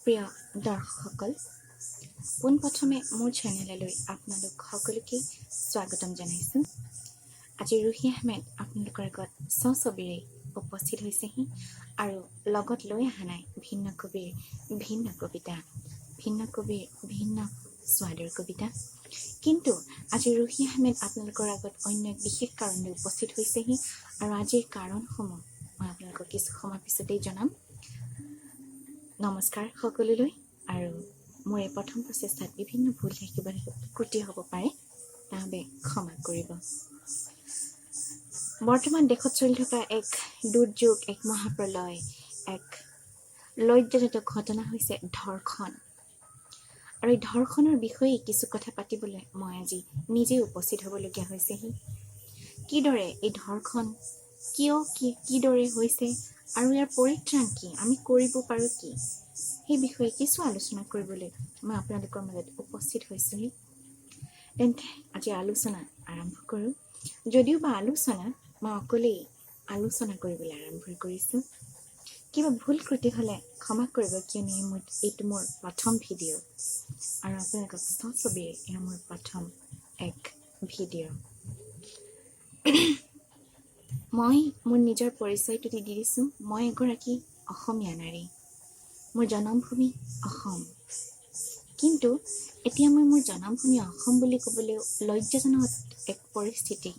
প্ৰিয় দৰ্শকসকল, পোনপ্ৰথমে মোৰ চেনেললৈ আপোনালোক সকলোকে স্বাগতম জনাইছোঁ। আজি ৰুহি আহমেদ আপোনালোকৰ আগত স্বছবিৰে উপস্থিত হৈছেহি আৰু লগত লৈ অহা নাই ভিন্ন কবিৰ ভিন্ন কবিতা, ভিন্ন কবিৰ ভিন্ন স্বাদৰ কবিতা। কিন্তু আজি ৰুহি আহমেদ আপোনালোকৰ আগত অন্য এক বিশেষ কাৰণলৈ উপস্থিত হৈছেহি আৰু আজিৰ কাৰণসমূহ মই আপোনালোকক কিছু সময় পিছতেই জনাম। নমস্কাৰ সকলোলৈ আৰু মোৰ এই প্ৰথম প্ৰচেষ্টাত বিভিন্ন ভুল থাকিব, ত্ৰুটি হ'ব পাৰে, তাৰ বাবে ক্ষমা কৰিব। বৰ্তমান দেশত চলি থকা এক দুৰ্যোগ, এক মহাপ্ৰলয়, এক লজ্জাজনক ঘটনা হৈছে ধৰ্ষণ। আৰু এই ধৰ্ষণৰ বিষয়ে কিছু কথা পাতিবলৈ মই আজি নিজেই উপস্থিত হ'বলগীয়া হৈছেহি। কিদৰে এই ধৰ্ষণ কিয়, কি কিদৰে হৈছে আৰু ইয়াৰ পৰিত্ৰাণ কি, আমি কৰিব পাৰোঁ কি, সেই বিষয়ে কিছু আলোচনা কৰিবলৈ মই আপোনালোকৰ মাজত উপস্থিত হৈছোঁহি। তেন্তে আজি আলোচনা আৰম্ভ কৰোঁ। যদিও বা আলোচনা মই অকলেই আলোচনা কৰিবলৈ আৰম্ভ কৰিছোঁ, কিবা ভুল ক্ৰুটি হ'লে ক্ষমা কৰিব, কিয়নো এইটো মোৰ প্ৰথম ভিডিঅ' আৰু আপোনালোকক স্বছবিৰে এয়া মোৰ প্ৰথম এক ভিডিঅ'। মই মোৰ নিজৰ পৰিচয়টো দি দিছোঁ। মই এগৰাকী অসমীয়া নাৰী, মোৰ জনমভূমি অসম। কিন্তু এতিয়া মই মোৰ জনমভূমি অসম বুলি ক'বলৈও লজ্জাজনক এক পৰিস্থিতি।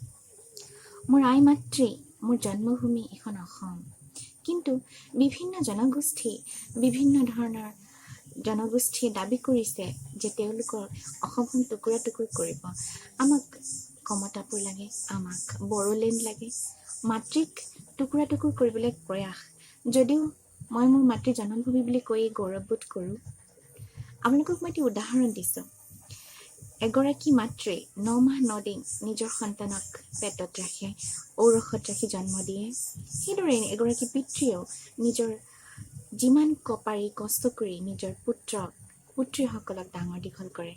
মোৰ আই মাতৃ, মোৰ জন্মভূমি এখন অসম, কিন্তু বিভিন্ন জনগোষ্ঠী, বিভিন্ন ধৰণৰ জনগোষ্ঠীয়ে দাবী কৰিছে যে তেওঁলোকৰ অসমখন টুকুৰা টুকুৰ কৰিব। আমাক কমতাপুৰ লাগে, আমাক বড়োলেণ্ড লাগে। মাতৃক টুকুৰা টুকুৰ কৰিবলৈ এক প্ৰয়াস। যদিও মই মোৰ মাতৃ জন্মভূমি বুলি কৈয়ে গৌৰৱবোধ কৰোঁ। আপোনালোকক মই এটি উদাহৰণ দিছোঁ। এগৰাকী মাতৃয়ে 9 মাহ 9 দিন নিজৰ সন্তানক পেটত ৰাখে, ঔৰসত ৰাখি জন্ম দিয়ে। সেইদৰে এগৰাকী পিতৃয়েও নিজৰ যিমান পাৰি কষ্ট কৰি নিজৰ পুত্ৰক, পুত্ৰীসকলক ডাঙৰ দীঘল কৰে।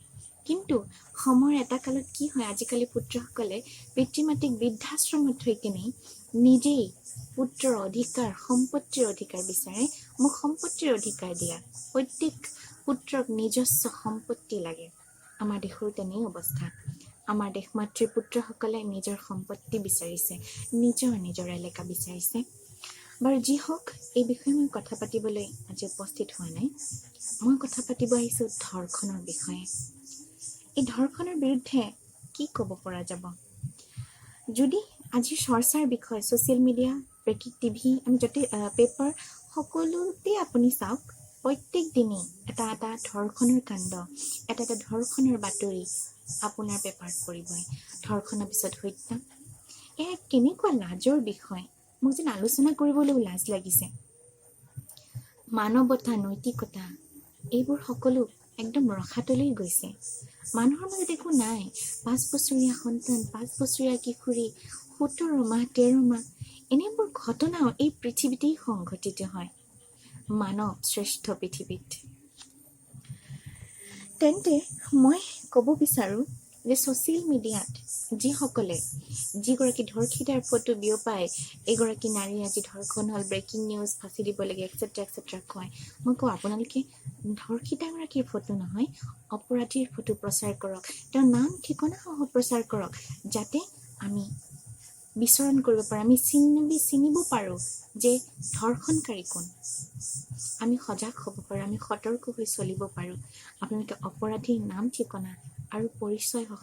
কিন্তু সময়ৰ এটা কালত কি হয়, আজিকালি পুত্ৰসকলে পিতৃ মাতৃক বৃদ্ধাশ্ৰমত থৈ কিনে নিজেই পুত্ৰৰ অধিকাৰ, সম্পত্তিৰ অধিকাৰ বিচাৰে। মোক সম্পত্তিৰ অধিকাৰ দিয়া। প্ৰত্যেক পুত্ৰক নিজস্ব সম্পত্তি লাগে। আমাৰ দেশৰো তেনেই অৱস্থা। আমাৰ দেশ মাতৃৰ পুত্ৰসকলে নিজৰ সম্পত্তি বিচাৰিছে, নিজৰ নিজৰ এলেকা বিচাৰিছে। বাৰু যি হওক, এই বিষয়ে মই কথা পাতিবলৈ আজি উপস্থিত হোৱা নাই। মই কথা পাতিব আহিছোঁ ধৰ্ষণৰ বিষয়ে। এই ধৰ্ষণৰ বিৰুদ্ধে কি ক'ব পৰা যাব? যদি আজি চৰ্চাৰ বিষয় ছ'চিয়েল মিডিয়া, ব্ৰেকিং, টিভি, আমি য'তে পেপাৰ, সকলোতে আপুনি চাওক, প্ৰত্যেক দিনেই এটা এটা ধৰ্ষণৰ কাণ্ড, এটা এটা ধৰ্ষণৰ বাতৰি আপোনাৰ পেপাৰত পৰিবই। ধৰ্ষণৰ পিছত হত্যা। এয়া কেনেকুৱা লাজৰ বিষয়, মোক যেন আলোচনা কৰিবলৈও লাজ লাগিছে। মানৱতা, নৈতিকতা, এইবোৰ সকলো একদম ৰসাতলৈ গৈছে। মানুহৰ মাজত একো নাই। 5 বছৰীয়া সন্তান, 5 বছৰীয়া কিশোৰী, 17 মাহ, 13 মাহ, এনেবোৰ ঘটনাও এই পৃথিৱীতেই সংঘটিত হয়, মানৱ শ্ৰেষ্ঠ পৃথিৱীত। তেন্তে মই ক'ব বিচাৰোঁ যে ছ'চিয়েল মিডিয়াত যিসকলে যিগৰাকী ধৰ্ষিতাৰ ফটো বিয়পাই, এইগৰাকী নাৰী আজি ধৰ্ষণ হ'ল, ব্ৰেকিং নিউজ, ফাঁচি দিব লাগে, এক্সেট্ৰা এক্সেট্ৰা কয়, মই কওঁ, আপোনালোকে ধৰ্ষিতাগৰাকীৰ ফটো নহয়, অপৰাধীৰ ফটো প্ৰচাৰ কৰক। তেওঁৰ নাম ঠিকনাসহ প্ৰচাৰ কৰক, যাতে আমি বিচৰণ কৰিব পাৰোঁ, আমি চিনিব পাৰোঁ যে ধৰ্ষণকাৰী কোন। আমি সজাগ হ'ব পাৰোঁ, আমি সতৰ্ক হৈ চলিব পাৰোঁ। আপোনালোকে অপৰাধীৰ নাম, ঠিকনা আৰু পৰিচয়সহ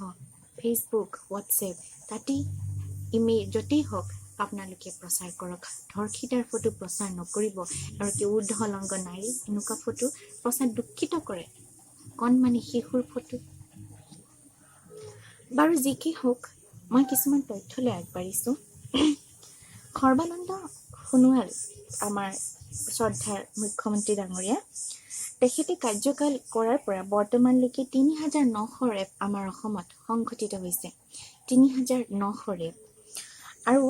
ফেচবুক, হোৱাটছএপ, তাতেই ইমেইল, য'তেই হওক আপোনালোকে প্ৰচাৰ কৰক। ধৰ্ষিতাৰ ফটো প্ৰচাৰ নকৰিব। এগৰাকী ঊৰ্ধলংগ নাৰী, এনেকুৱা ফটো প্ৰচাৰ দুখিত কৰে, কণমানি শিশুৰ ফটো। বাৰু যি কি হওক, মই কিছুমান তথ্যলৈ আগবাঢ়িছোঁ। সৰ্বানন্দ সোণোৱাল, আমাৰ শ্ৰদ্ধাৰ মুখ্যমন্ত্ৰী ডাঙৰীয়া, তেখেতে কাৰ্যকাল কৰাৰ পৰা বৰ্তমানলৈকে 3900 ৰেপ আমাৰ অসমত সংঘটিত হৈছে, 3900 ৰেপ। আৰু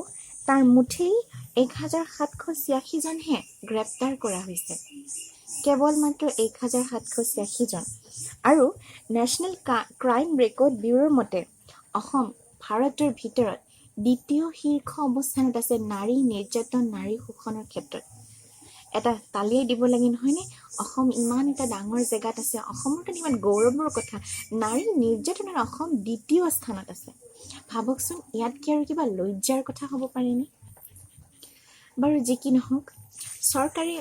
তাৰ মুঠেই 1786জনহে গ্ৰেপ্তাৰ কৰা হৈছে, কেৱল মাত্ৰ 1786জন। আৰু নেশ্যনেল ক্ৰাইম ৰেকৰ্ড ব্যুৰোৰ মতে অসম ভাৰতৰ ভিতৰত দ্বিতীয় শীৰ্ষ অৱস্থানত আছে নাৰী নিৰ্যাতন, নাৰী শোষণৰ ক্ষেত্ৰত। এটা তালিয়াই দিব লাগে নহয়নে? অসম ইমান এটা ডাঙৰ জেগাত আছে, অসমৰ কাৰণে ইমান গৌৰৱৰ কথা, নাৰী নিৰ্যাতনৰ অসম দ্বিতীয় স্থানত আছে। ভাবকচোন, ইয়াতকৈ আৰু কিবা লজ্জাৰ কথা হ'ব পাৰেনে? বাৰু যি কি নহওক, চৰকাৰে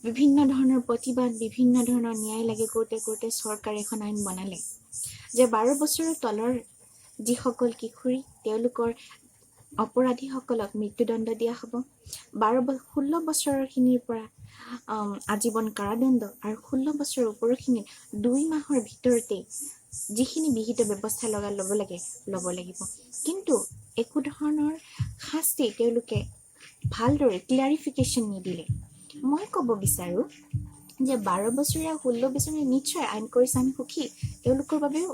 বিভিন্ন ধৰণৰ প্ৰতিবাদ, বিভিন্ন ধৰণৰ ন্যায় লাগে কৰোঁতে কৰোঁতে চৰকাৰে এখন আইন বনালে যে 12 বছৰৰ তলৰ যিসকল কিশোৰী, তেওঁলোকৰ অপৰাধীসকলক মৃত্যুদণ্ড দিয়া হ'ব। 16 বছৰৰখিনিৰ পৰা আজীৱন কাৰাদণ্ড আৰু 16 বছৰৰ ওপৰখিনিত 2 মাহৰ ভিতৰতেই যিখিনি বিহিত ব্যৱস্থা ল'ব লাগে ল'ব লাগিব। কিন্তু একো ধৰণৰ শাস্তি তেওঁলোকে ভালদৰে ক্লিয়াৰিফিকেশ্যন নিদিলে। মই ক'ব বিচাৰোঁ যে 12 বছৰীয়া 16 বছৰীয়া নিশ্চয় আইন কৰিছে, আমি সুখী, তেওঁলোকৰ বাবেও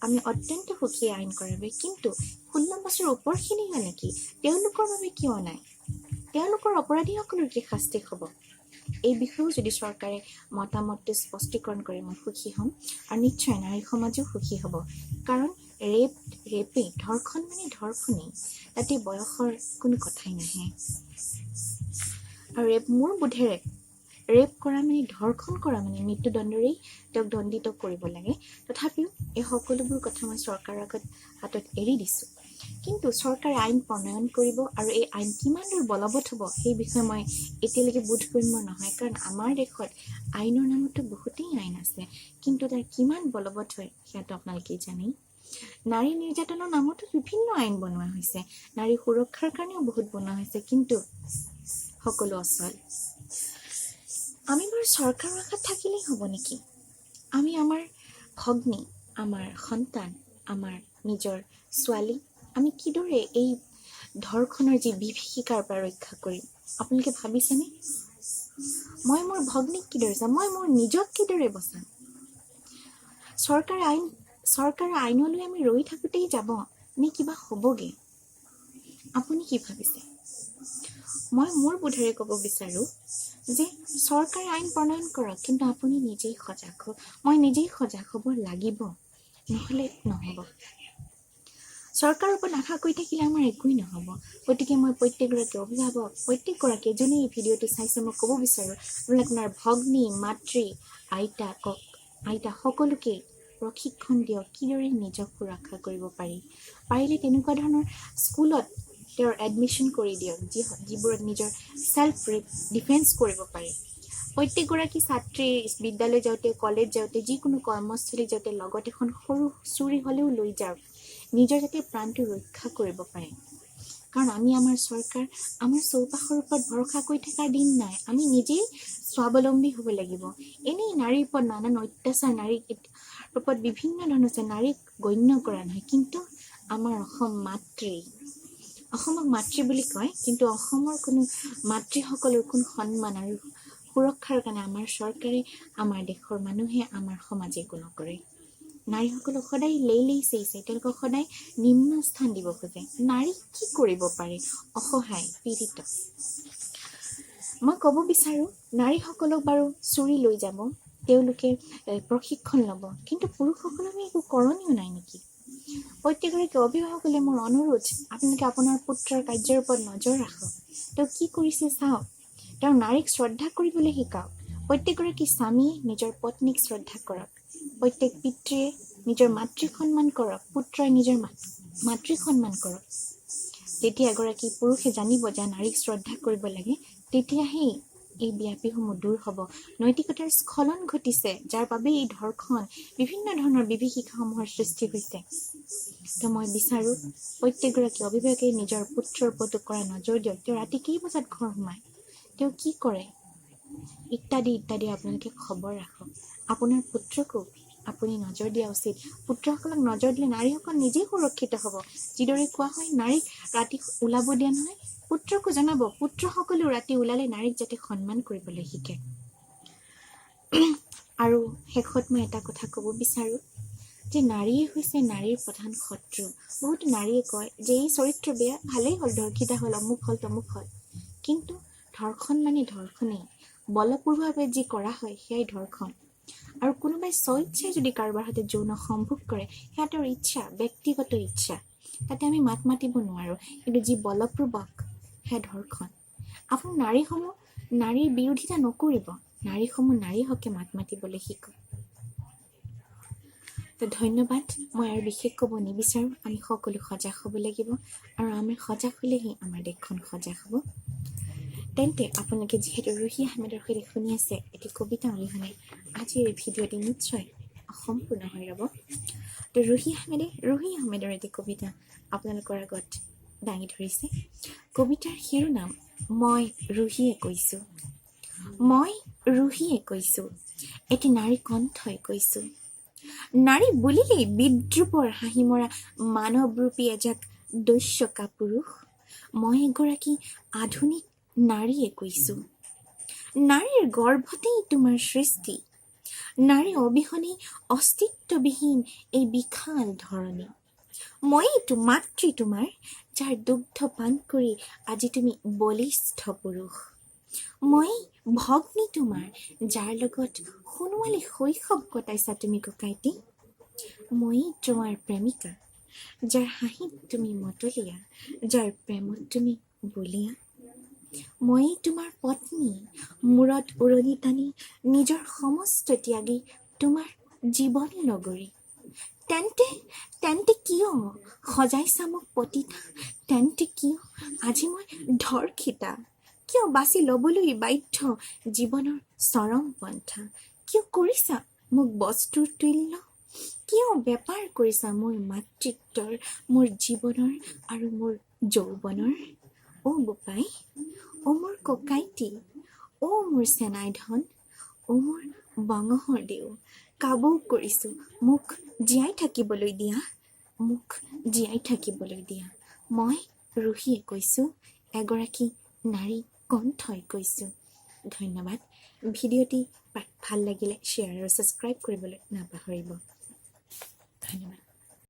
আমি অত্যন্ত সুখী আইন কৰাৰ বাবে। কিন্তু 16 বছৰৰ ওপৰখিনিহে নেকি, তেওঁলোকৰ বাবে কিয় নাই? তেওঁলোকৰ অপৰাধীসকলৰ কি শাস্তি হ'ব? এই বিষয়েও যদি চৰকাৰে মতামতটো স্পষ্টীকৰণ কৰে মই সুখী হ'ম, আৰু নিশ্চয় নাৰী সমাজেও সুখী হ'ব। কাৰণ ৰেপেই, ধৰ্ষণ মানে ধৰ্ষণেই, তাতে বয়সৰ কোনো কথাই নাহে। আৰু ৰেপ মোৰ বোধেৰে ৰেপ কৰা মানে ধৰ্ষণ কৰা মানে মৃত্যুদণ্ডৰেই তেওঁক দণ্ডিত কৰিব লাগে। তথাপিও এই সকলোবোৰ কথা মই চৰকাৰৰ আগত হাতত এৰি দিছোঁ। কিন্তু চৰকাৰে আইন প্ৰণয়ন কৰিব আৰু এই আইন কিমান দূৰ বলবৎ হ'ব সেই বিষয়ে মই এতিয়ালৈকে বোধগম্য নহয়। কাৰণ আমাৰ দেশত আইনৰ নামতো বহুতেই আইন আছে, কিন্তু তাৰ কিমান বলবৎ হয় সেয়াটো আপোনালোকেই জানেই। নাৰী নিৰ্যাতনৰ নামতো বিভিন্ন আইন বনোৱা হৈছে, নাৰী সুৰক্ষাৰ কাৰণেও বহুত বনোৱা হৈছে, কিন্তু সকলো অচল। আমি বাৰু চৰকাৰৰ আশাত থাকিলেই হ'ব নেকি? আমি আমাৰ ভগ্নী, আমাৰ সন্তান, আমাৰ নিজৰ ছোৱালী আমি কিদৰে এই ধৰ্ষণৰ যি বিভীষিকাৰ পৰা ৰক্ষা কৰিম, আপোনালোকে ভাবিছেনে? মই মোৰ ভগ্নীক কিদৰে চাম, মই মোৰ নিজক কিদৰে বচাম? চৰকাৰৰ আইনলৈ আমি ৰৈ থাকোঁতেই যাব নে কিবা হ'বগৈ? আপুনি কি ভাবিছে? মই মোৰ বোধেৰে ক'ব বিচাৰোঁ যে চৰকাৰে আইন প্ৰণয়ন কৰক, কিন্তু আপুনি নিজেই সজাগ হওক, মই নিজেই সজাগ হ'ব লাগিব, নহ'লে নহ'ব। চৰকাৰৰ ওপৰত আশা কৰি থাকিলে আমাৰ একোৱেই নহ'ব। গতিকে মই প্ৰত্যেকগৰাকী অভিভাৱক, প্ৰত্যেকগৰাকী যোনে এই ভিডিঅ'টো চাইছে, মই ক'ব বিচাৰোঁ, আপোনালোক আপোনাৰ ভগ্নী, মাতৃ, আইতা, আইতা সকলোকে প্ৰশিক্ষণ দিয়ক কিদৰে নিজক সুৰক্ষা কৰিব পাৰি। পাৰিলে তেনেকুৱা ধৰণৰ স্কুলত তেওঁৰ এডমিশ্যন কৰি দিয়ক, যিবোৰত নিজৰ চেল্ফ ডিফেন্স কৰিব পাৰে। প্ৰত্যেকগৰাকী ছাত্ৰী বিদ্যালয় যাওঁতে, কলেজ যাওঁতে, যিকোনো কৰ্মস্থলী যাওঁতে লগত এখন সৰু চুৰি হ'লেও লৈ যাওক, নিজৰ যাতে প্ৰাণটো ৰক্ষা কৰিব পাৰে। কাৰণ আমি আমাৰ চৰকাৰ, আমাৰ চৌপাশৰ ওপৰত ভৰসা কৰি থকাৰ দিন নাই, আমি নিজেই স্বাৱলম্বী হ'ব লাগিব। এনেই নাৰীৰ ওপৰত নানান অত্যাচাৰ, নাৰীৰ ওপৰত বিভিন্ন ধৰণৰ আছে, নাৰীক গণ্য কৰা নহয়। কিন্তু আমাৰ অসম মাতৃ, অসমক মাতৃ বুলি কয়, কিন্তু অসমৰ কোনো মাতৃসকলৰ কোনো সন্মান আৰু সুৰক্ষাৰ কাৰণে আমাৰ চৰকাৰে, আমাৰ দেশৰ মানুহে, আমাৰ সমাজে একো নকৰে। নাৰীসকলক সদায় লেই লেই চেই চেই, তেওঁলোকক সদায় নিম্ন স্থান দিব খোজে। নাৰী কি কৰিব পাৰে? অসহায়, পীড়িত। মই ক'ব বিচাৰোঁ, নাৰীসকলক বাৰু চুৰি লৈ যাব, তেওঁলোকে প্ৰশিক্ষণ ল'ব, কিন্তু পুৰুষসকলৰ একো কৰণীয় নাই নেকি? প্ৰত্যেকগৰাকী অভিভাৱকলৈ মোৰ অনুৰোধ, আপোনালোকে আপোনাৰ পুত্ৰৰ কাৰ্যৰ ওপৰত নজৰ ৰাখক, তেওঁ কি কৰিছে চাওক, তেওঁ নাৰীক শ্ৰদ্ধা কৰিবলৈ শিকাওক। প্ৰত্যেকগৰাকী স্বামীয়ে নিজৰ পত্নীক শ্ৰদ্ধা কৰক, প্ৰত্যেক পিতৃয়ে নিজৰ মাতৃক সন্মান কৰক, পুত্ৰই নিজৰ মাতৃক সন্মান কৰক। যেতিয়া এগৰাকী পুৰুষে জানিব যে নাৰীক শ্ৰদ্ধা কৰিব লাগে, তেতিয়াহে এই ব্যাধিসমূহ দূৰ হ'ব। নৈতিকতাৰ স্খলন ঘটিছে, যাৰ বাবে এই ধৰ্ষণ, বিভিন্ন ধৰণৰ বিভীষিকাসমূহৰ সৃষ্টি হৈছে। তো মই বিচাৰোঁ প্ৰত্যেকগৰাকী অভিভাৱকে নিজৰ পুত্ৰৰ ওপৰতো কৰা নজৰ দিয়ক, তেওঁ ৰাতি কেই বজাত ঘৰ সোমায়, তেওঁ কি কৰে, ইত্যাদি ইত্যাদি আপোনালোকে খবৰ ৰাখক। আপোনাৰ পুত্ৰকো আপুনি নজৰ দিয়া উচিত। পুত্ৰসকলক নজৰ দিলে নাৰীসকল নিজেই সুৰক্ষিত হ'ব। যিদৰে কোৱা হয় নাৰীক ৰাতি ওলাব দিয়া নহয়, পুত্ৰকো জনাব, পুত্ৰসকলেও ৰাতি ওলালে নাৰীক যাতে সন্মান কৰিবলৈ শিকে। আৰু শেষত মই এটা কথা ক'ব বিচাৰোঁ যে নাৰীয়ে হৈছে নাৰীৰ প্ৰধান শত্ৰু। বহুত নাৰীয়ে কয় যে এই চৰিত্ৰ বেয়া, ভালেই হ'ল, ধৰ্ষিতা হ'ল, অমুক হ'ল, তমুক হ'ল। কিন্তু ধৰ্ষণ মানে ধৰ্ষণেই, বলপূৰ্বকভাৱে যি কৰা হয় সেয়াই ধৰ্ষণ। আৰু কোনোবাই স্বইচ্ছাই যদি কাৰোবাৰ সৈতে যৌন সম্ভোগ কৰে, সেয়া তেওঁৰ ইচ্ছা, ব্যক্তিগত ইচ্ছা, তাতে আমি মাত মাতিব নোৱাৰোঁ। কিন্তু যি বলপূৰ্বক, সেয়া ধৰ্ষণ। আপোনাৰ নাৰীসমূহ নাৰীৰ বিৰোধিতা নকৰিব, নাৰীসমূহ নাৰীৰ হকে মাত মাতিবলৈ শিকক। তো ধন্যবাদ, মই আৰু বিশেষ ক'ব নিবিচাৰোঁ। আমি সকলো সজাগ হ'ব লাগিব আৰু আমি সজাগ হ'লেহে আমাৰ দেশখন সজাগ হ'ব। তেন্তে আপোনালোকে যিহেতু ৰুহি আহমেদৰ সৈতে শুনি আছে এটি কবিতা অবিহনে আজিৰ এই ভিডিঅ'টি নিশ্চয় অসম্পূৰ্ণ হৈ ৰ'ব। তো ৰুহি আহমেদে ৰুহি আহমেদৰ এটি কবিতা আপোনালোকৰ আগত দাঙি ধৰিছে। কবিতাৰ শিৰোনাম মই ৰুহিয়ে কৈছোঁ। মই ৰুহিয়ে কৈছোঁ, এটি নাৰী কণ্ঠই কৈছোঁ। নাৰী বুলিলেই বিদ্ৰূপৰ হাঁহি মৰা মানৱৰূপী এজাক দস্য কাপুৰুষ, মই এগৰাকী আধুনিক নাৰীয়ে কৈছোঁ। নাৰীৰ গৰ্ভতেই তোমাৰ সৃষ্টি, নাৰী অবিহনেই অস্তিত্ববিহীন এই বিশাল ধৰণী। ময়েইতো মাতৃ তোমাৰ, যাৰ দুগ্ধ পান কৰি আজি তুমি বলিষ্ঠ পুৰুষ। ময়েই ভগ্নী তোমাৰ, যাৰ লগত সোণোৱালী শৈশৱ কটাইছা তুমি ককাইটি। ময়েই তোমাৰ প্ৰেমিকা, যাৰ হাঁহিত তুমি মতলীয়া, যাৰ প্ৰেমত তুমি বলীয়া। ময়েই তোমাৰ পত্নী, মূৰত ওৰণি টানি নিজৰ সমস্ত ত্যাগী তোমাৰ জীৱন লগৰী। তেন্তে তেন্তে কিয় সজাইছা মোক পতিতা? তেন্তে কিয় আজি মই ধৰ্ষিতা? কিয় বাছি ল'বলৈ বাধ্য জীৱনৰ চৰম পন্থা? কিয় কৰিছা মোক বস্তুৰ তুল্য? কিয় বেপাৰ কৰিছা মোৰ মাতৃত্বৰ, মোৰ জীৱনৰ আৰু মোৰ যৌৱনৰ? অ' বোপাই, অ' মোৰ ককাইটি, অ' মোৰ চেনাই ধন, অ' মোৰ বঙহৰ দেউ, কাবৌ কৰিছোঁ, মোক জীয়াই থাকিবলৈ দিয়া, মোক জীয়াই থাকিবলৈ দিয়া। মই ৰুহিয়ে কৈছোঁ, এগৰাকী নাৰী কণ্ঠই কৈছোঁ। ধন্যবাদ। ভিডিঅ'টি ভাল লাগিলে শ্বেয়াৰ আৰু ছাবস্ক্ৰাইব কৰিবলৈ নাপাহৰিব। ধন্যবাদ।